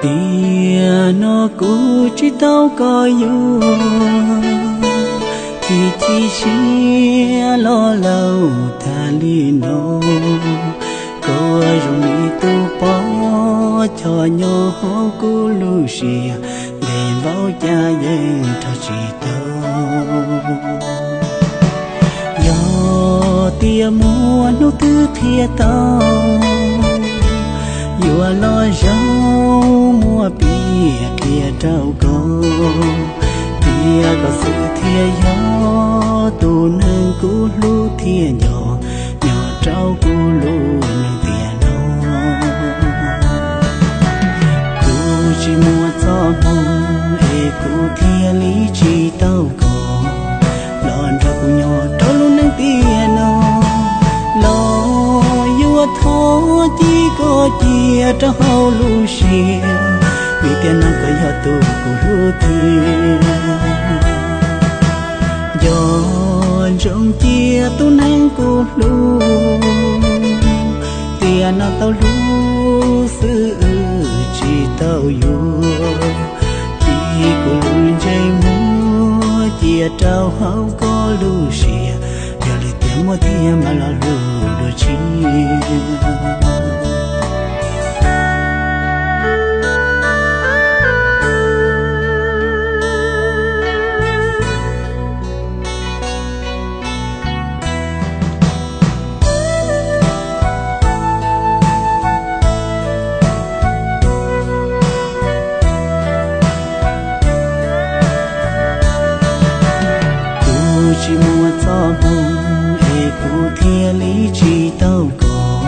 Tiam no kuv tsis tau koj yuav, chim chim siab los laus tas li no. Koj zoo li tus poj choj nyob hauv kuv lub siab, ntev npaum cas yeej nrog tsis tau. Yog tias muaj hnub twg qhia tau, yuav los zaum muab piav qhia rau koj, tias koj xwb thiaj yog tus neeg kuv hlub thiab nco, nyob rau kuv lub neej tiam no. Kuv tsis muaj txoj hmoo es kuv thiaj li tsis tau koj los nrog kuv nyob rau lub neej tiam no. Los yuav thov cia koj cia rau hauv lub siab, vim tiam no koj yog tus kuv hlub tiag. Nco ntsoov cia tus neeg kuv hlub, tiam no tau hlub xwb tsis tau yuav. Cia kuv lub ntsej muag cia rau hauv koj lub siab, yog li tiag muaj tiag mam los hlub dua tshiab. Kuv tsis muaj txoj hmoo es kuv thiaj li tsis tau koj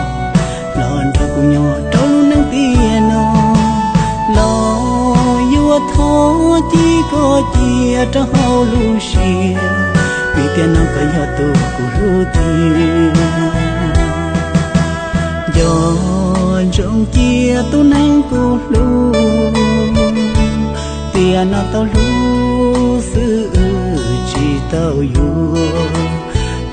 los nrog kuv nyob rau lub neej tiam no. Los yuav thov cia koj cia rau hauv lub siab, vim tiam no koj yog tus kuv hlub tiag. Nco ntsoov cia tus neeg kuv hlub, tiam no tau hlub xwb tsis tau yuav.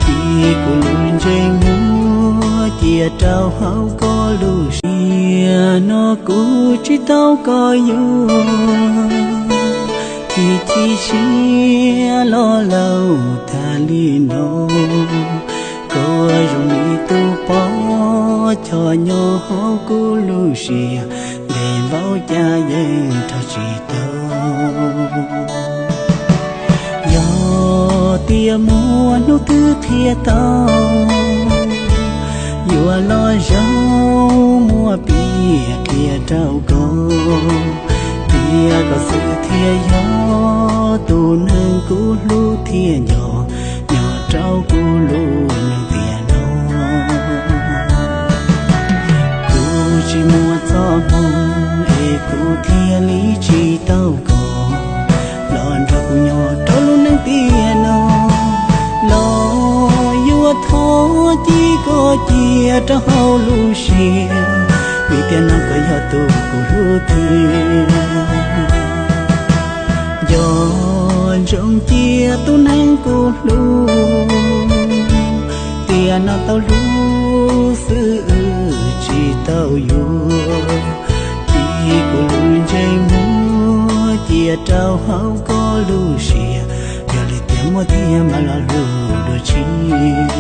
Cia kuv lub ntsej muag cia rau hauv koj lub siab, tiam no kuv tsis tau koj yuav, chim chim siab los laus tas li no. Koj zoo li tus poj choj nyob hauv kuv lub siab, ntev npaum cas yeej nrog tsis tau. Yog tias muaj hnub twg qhia tau, yuav los zaum muab piav qhia rau koj, tias koj xwb thiaj yog tus neeg kuv hlub thiab nco, nyob rau kuv lub neej tiam no. Kuv tsis muaj txoj hmoo es kuv thiaj li tsis tau koj los nrog kuv nyob rau lub neej tiam no. Los yuav thov cia koj cia rau hauv lub siab, vim tiam no koj yog tus kuv hlub tiag. Nco ntsoov cia tus neeg kuv hlub, tiam no tau hlub xwb tsis tau yuav. Cia kuv lub ntsej muag cia rau hauv koj lub siab, yog li tiag muaj tiag mam los hlub dua tshiab.